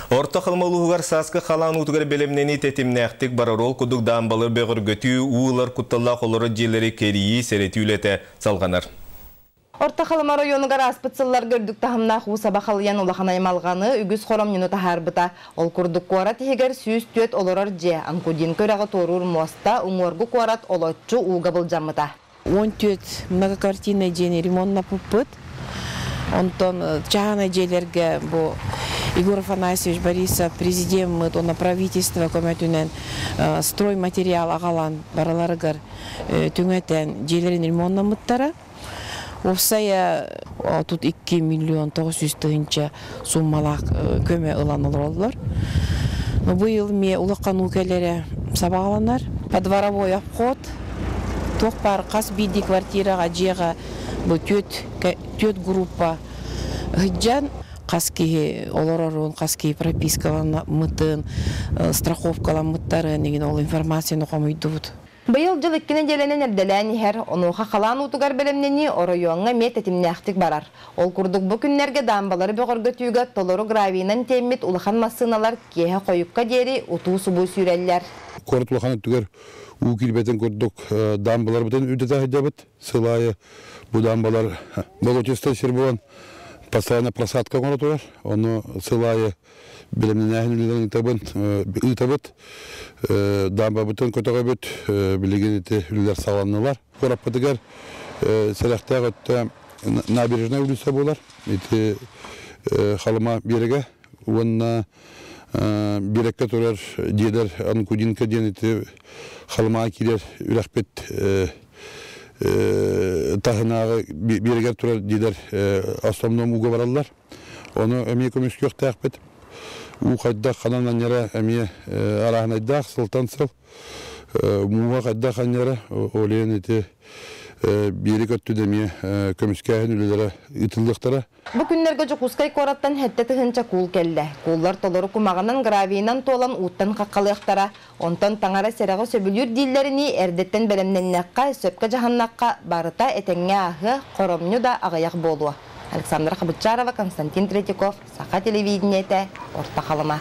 Орто Халыма улууһугар сааскы халаан уутугар бэлэмнэнии тэтимнээхтик барар. Ол курдук даамбалары бөҕөргөтүү, уу ылар кутталлаах олорор дьиэлэри кэрийии, сэрэтии үлэтэ салҕанар. Орто Халыма оройуонугар ааспыт сылларга үрдүк таһымнаах уу саба халыйан улахан аймалҕаны, үгүс хоромньуну таһаарбыта. Ол курдук куорат иһигэр 104 олорор дьиэ, Анкудинка үрэҕи туоруур муоста, уҥуоргу куорат олоччу ууга былдьаммыта. 14 многоквартирнай дьиэни ремоннаппыппыт. Онтон чааһынай дьиэлэргэ бу Егор Афанасьевич Борисов президеммыт уонна правительство көмөтүнэн стройматериал аҕалан барыларыгар түҥэтэн дьиэлэрин ремоннаммыттара. Уопсайа 32 миллион 900 тыһыынча сууммалаах көмө ылан олороллор. Быйыл эмиэ улахан уу кэлэрэ сабаҕаланар. Подворовой обход туох баар хас биирдии квартираҕа дьиэҕэ бу түөрт группа сылдьан хас киһи олорорун, хас киһи пропискаламмытын, страховкаламмыттарын игин ол информацияны хомуйдубут. Быйыл дьыл икки нэдиэлэнэн эрдэлээн иһэр, онуоха халаан уутугар бэлэмнэнии оройуоҥҥа эмиэ тэтимнээхтик барар. Ол курдук бу күннэргэ даамбалары бөҕөргөтүүгэ толору гравийынан тиэммит улахан массыыналар киэһэ хойукка диэри утуу-субуу сүүрэллэр. Куорат улахан өттүгэр уу киирбэтин курдук даамбаларбытын үрдэтэ сылдьабыт. Сыл аайы бу даамбалар болотистай сир буолан постоянно просадка оҥоро турар. Ону сыл аайы бэлэмнэнээһин үлэлэрин ыытабыт. Даамбабытын көтөҕөбүт. Билигин ити үлэлэр саҕаланнылар. Куораппытыгар сэрэхтээх өттө набережная улица буолар. Ити Халыма биэрэгэ уонна биэрэккэ турар дьиэлэр Анкудинка диэн ити Халымаҕа киирэр үрэхпит таһынааҕы биэрэгэр турар дьиэлэр основном ууга бараллар. Ону эмиэ көмүскүөхтээхпит. Уу хайдах ханан анньара эмиэ арааһынайдаах сылтан сыл. Мууһа хайдах анньара ол иһин ити биэри көттүн эмиэ көмүскээһин үлэлэрэ ыытыллыахтара. Бу күннэргэ Дьокуускай куораттан 7000 куул кэллэ. Кууллар толору кумаҕынан, гравийынан туолан ууттан хаххалыахтара. Онтон таҥара сэрэҕи сөбүлүүр дииллэринии, эрдэттэн бэлэмнэннэххэ, сөпкө дьаһаннахха, барыта этэҥҥэ ааһыа, хоромньу да аҕыйах буолуо. Александра Хабычарова, Константин Третьяков, Саха телевидениетэ, Орто Халыма.